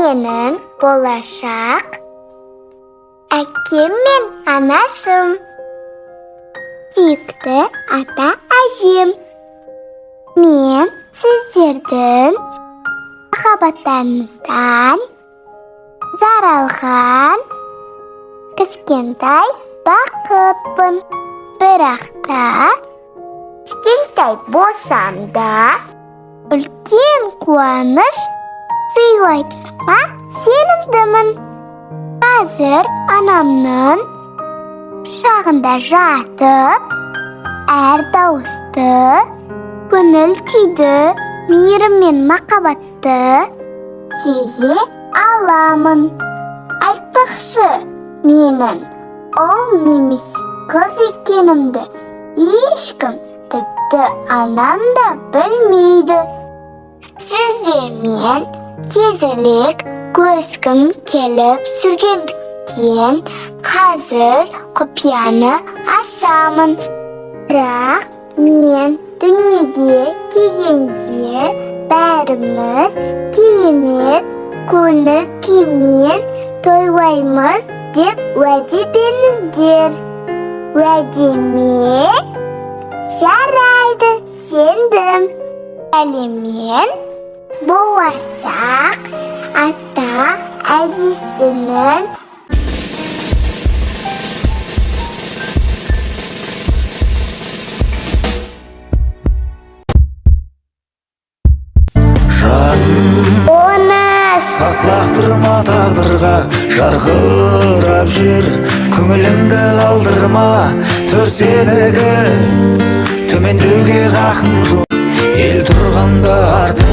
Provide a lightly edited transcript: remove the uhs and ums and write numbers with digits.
Менің болашақ әкем мен анашым, сүйікті ата әжем. Мен сіздердің махаббаттарыңыздан жаралған кішкентай бақытпын. Бірақ та кішкентай болсам да, үлкен қуаныш сыйлайтыныма сенімдімін. Қазір анамның құшағында жатып, әр дауысты, көңіл күйді, мейірім мен махаббатты сезе аламын. Айтпақшы, менің ұл немесе қыз екенімді ешкім, тіпті анам да білмейді. Сіздермен тезірек көріскім келіп жүргендіктен, қазір құпияны ашамын. Бірақ мен дүниеге келгенде бәріміз керемет көңіл күймен тойлаймыз деп уәде беріңіздер. Уәде ме? Жарайды, сендім. Сәлеммен, болашақ ата әжесінің Жаным, Оныс. Тас лақтырма тағдырға, жарқырап жүр. Көңіліңді қалдырма, төр сенікі. Төмендеуге хақың жоқ, ел тұрғанда артық.